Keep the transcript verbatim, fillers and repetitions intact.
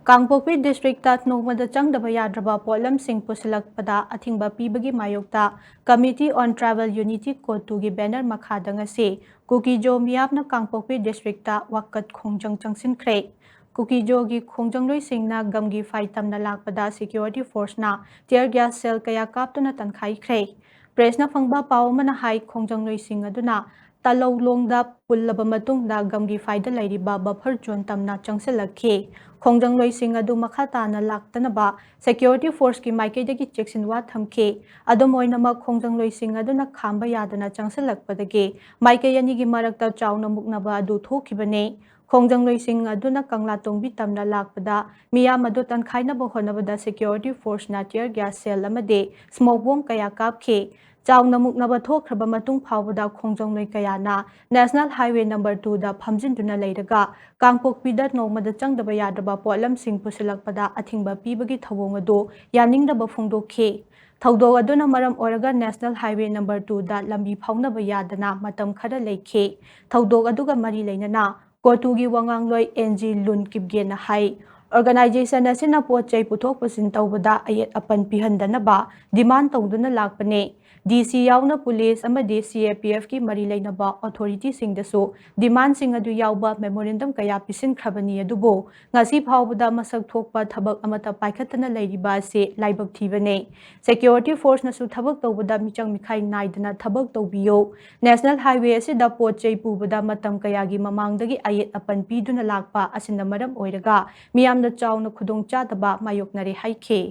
ꯀꯥꯡꯄꯣꯛꯄꯤ district ꯅꯣꯡꯃꯗ ꯆꯪꯗꯕ ꯌꯥꯗ꯭ꯔꯕ ꯄꯣꯠꯂꯝꯁꯤꯡ ꯄꯨꯁꯤꯜꯂꯛꯄꯗ ꯑꯊꯤꯡꯕ ꯄꯤꯕꯒꯤ ꯃꯥꯌꯣꯛꯇ Committee on Tribal Unity, ꯀꯣꯇꯨꯒꯤ ꯕꯦꯅꯔ ꯃꯈꯥꯗ ꯉꯁꯤ ꯀꯨꯀꯤꯖꯣ ꯃꯤꯌꯥꯝꯅ ꯀꯥꯡꯄꯣꯛꯄꯤ ꯗꯤꯁꯇ꯭ꯔꯤꯛꯇ ꯋꯥꯀꯠ ꯈꯣꯡꯖꯪ ꯆꯪꯁꯤꯟꯈ꯭ꯔꯦ꯫ ꯀꯨꯀꯤꯖꯣꯒꯤ ꯈꯣꯡꯖꯪꯂꯣꯏꯁꯤꯡꯅ ꯒꯝꯒꯤ ꯐꯥꯏ ꯇꯝꯅ ꯂꯥꯛꯄꯗ ꯁꯦꯀ꯭ꯌꯨꯔꯤꯇꯤ ꯐꯣꯔꯁꯅ ꯇꯤꯌꯔ ꯒ꯭ꯌꯥꯁ ꯁꯦꯜ ꯀꯌꯥ ꯀꯥꯞꯇꯨꯅ ꯇꯟꯈꯥꯏꯈ꯭ꯔꯦ꯫ ꯄ꯭ꯔꯦꯁꯅ ꯐꯪꯕ ꯄꯥꯎ ꯑꯃꯅ ꯍꯥꯏ, ꯈꯣꯡꯖꯪꯂꯣꯏꯁꯤꯡ ꯑꯗꯨꯅ ꯇꯥꯂꯧꯂꯣꯡꯗ ꯄꯨꯜꯂꯕ ꯃꯇꯨꯡꯗ ꯒꯝꯒꯤ ꯐꯥꯏꯗ ꯂꯩꯔꯤꯕ ꯕꯐꯔ ꯖꯣꯟ ꯇꯝꯅ ꯆꯪꯁꯤꯜꯂꯛꯈꯤ꯫ ꯈꯣꯡꯖꯪꯂꯣꯏꯁꯤꯡ ꯑꯗꯨ ꯃꯈꯥ ꯇꯥꯅ ꯂꯥꯛꯇꯅꯕ ꯁꯦꯀ꯭ꯌꯨꯔꯤꯇꯤ ꯐꯣꯔꯁꯀꯤ ꯃꯥꯏꯀꯩꯗꯒꯤ ꯆꯦꯛꯁꯤꯟꯋꯥ ꯊꯝꯈꯤ꯫ ꯑꯗꯨꯝ ꯑꯣꯏꯅꯃꯛ, ꯈꯣꯡꯖꯪꯂꯣꯏꯁꯤꯡ ꯑꯗꯨꯅ ꯈꯥꯝꯕ ꯌꯥꯗꯅ ꯆꯪꯁꯤꯜꯂꯛꯄꯗꯒꯤ ꯃꯥꯏꯀꯩ ꯑꯅꯤꯒꯤ ꯃꯔꯛꯇ ꯆꯥꯎꯅ ꯃꯨꯛꯅꯕ ꯑꯗꯨ ꯊꯣꯛꯈꯤꯕꯅꯤ꯫ ꯈꯣꯡꯖꯪꯂꯣꯏꯁꯤꯡ ꯑꯗꯨꯅ ꯀꯪꯂꯥꯇꯣꯡꯕꯤ ꯇꯝꯅ ꯂꯥꯛꯄꯗ ꯃꯤꯌꯥꯝ ꯑꯗꯨ ꯇꯟꯈꯥꯏꯅꯕ ꯍꯣꯠꯅꯕꯗ ꯁꯦꯀ꯭ꯌꯨꯔꯤꯇꯤ ꯐꯣꯔꯁꯅ ꯇꯤꯌꯔ ꯒ꯭ꯌꯥꯁ ꯁꯦꯜ ꯑꯃꯗꯤ ꯁ꯭ꯃꯣꯛ ꯕꯣꯝ ꯀꯌꯥ ꯀꯥꯞꯈꯤ꯫ ꯆꯥꯎꯅ ꯃꯨꯛꯅꯕ ꯊꯣꯛꯈ꯭ꯔꯕ ꯃꯇꯨꯡ ꯐꯥꯎꯕꯗ ꯈꯣꯡꯖꯪꯂꯣꯏ ꯀꯌꯥꯅ ꯅꯦꯁꯅꯦꯜ ꯍꯥꯏꯋꯦ ꯅꯝꯕꯔ ꯇꯨꯗ ꯐꯝꯖꯤꯟꯗꯨꯅ ꯂꯩꯔꯒ ꯀꯥꯡꯄꯣꯛꯄꯤꯗ ꯅꯣꯡꯃꯗ ꯆꯪꯗꯕ ꯌꯥꯗ꯭ꯔꯕ ꯄꯣꯠꯂꯝꯁꯤꯡ ꯄꯨꯁꯤꯜꯂꯛꯄꯗ ꯑꯊꯤꯡꯕ ꯄꯤꯕꯒꯤ ꯊꯧꯑꯣꯡ ꯑꯗꯨ ꯌꯥꯅꯤꯡꯗꯕ ꯐꯣꯡꯗꯣꯛꯈꯤ꯫ ꯊꯧꯗꯣꯛ ꯑꯗꯨꯅ ꯃꯔꯝ ꯑꯣꯏꯔꯒ ꯅꯦꯁꯅꯦꯜ ꯍꯥꯏꯋꯦ ꯅꯝꯕꯔ ꯇꯨꯗ ꯂꯝꯕꯤ ꯐꯥꯎꯅꯕ ꯌꯥꯗꯅ ꯃꯇꯝ ꯈꯔ ꯂꯩꯈꯤ꯫ ꯊꯧꯗꯣꯛ ꯑꯗꯨꯒ ꯃꯔꯤ ꯂꯩꯅꯅ ꯀꯣꯇꯨꯒꯤ ꯋꯥꯉꯥꯡꯂꯣꯏ ꯑꯦꯟ ꯖꯤ ꯂꯨꯟ ꯀꯤꯞꯒꯦꯅ ꯍꯥꯏ, ꯑꯣꯔꯒꯅꯥꯏꯖꯦꯁꯟ ꯑꯁꯤꯅ ꯄꯣꯠ ꯆꯩ ꯄꯨꯊꯣꯛ ꯄꯨꯁꯤꯟ ꯇꯧꯕꯗ ꯑꯌꯦꯠ ꯑꯄꯟ ꯄꯤꯍꯟꯗꯅꯕ ꯗꯤꯃꯥꯟ ꯇꯧꯗꯨꯅ ꯂꯥꯛꯄꯅꯤ꯫ ꯗꯤ ꯁꯤ ꯌꯥꯎꯅ ꯄꯨꯂꯤꯁ ꯑꯃꯗꯤ ꯁꯤ ꯑꯦ ꯄꯤ ꯑꯦꯐꯀꯤ ꯃꯔꯤ ꯂꯩꯅꯕ ꯑꯣꯊꯣꯔꯤꯇꯤꯁꯤꯡꯗꯁꯨ ꯗꯤꯃꯥꯟꯁꯤꯡ ꯑꯗꯨ ꯌꯥꯎꯕ ꯃꯦꯃꯣꯔꯦꯟꯗꯝ ꯀꯌꯥ ꯄꯤꯁꯤꯟꯈ꯭ꯔꯕꯅꯤ, ꯑꯗꯨꯕꯨ ꯉꯁꯤ ꯐꯥꯎꯕꯗ ꯃꯁꯛ ꯊꯣꯛꯄ ꯊꯕꯛ ꯑꯃꯠꯇ ꯄꯥꯏꯈꯠꯇꯅ ꯂꯩꯔꯤꯕ ꯑꯁꯤ ꯂꯥꯏꯕꯛ ꯊꯤꯕꯅꯤ꯫ ꯁꯦꯀ꯭ꯌꯨꯔꯤꯇꯤ ꯐꯣꯔꯁꯅꯁꯨ ꯊꯕꯛ ꯇꯧꯕꯗ ꯃꯤꯆꯪ ꯃꯤꯈꯥꯏ ꯅꯥꯏꯗꯅ ꯊꯕꯛ ꯇꯧꯕꯤꯌꯨ꯫ ꯅꯦꯁꯅꯦꯜ ꯍꯥꯏꯋꯦ ꯑꯁꯤꯗ ꯄꯣꯠ ꯆꯩ ꯄꯨꯕꯗ ꯃꯇꯝ ꯀꯌꯥꯒꯤ ꯃꯃꯥꯡꯗꯒꯤ ꯑꯌꯦꯠ ꯑꯄꯟ ꯄꯤꯗꯨꯅ ꯂꯥꯛꯄ ꯑꯁꯤꯅ ꯃꯔꯝ ꯑꯣꯏꯔꯒ ꯃꯤꯌꯥꯝꯅ ꯆꯥꯎꯅ ꯈꯨꯗꯣꯡꯆꯥꯗꯕ ꯃꯥꯌꯣꯛꯅꯔꯦ ꯍꯥꯏꯈꯤ꯫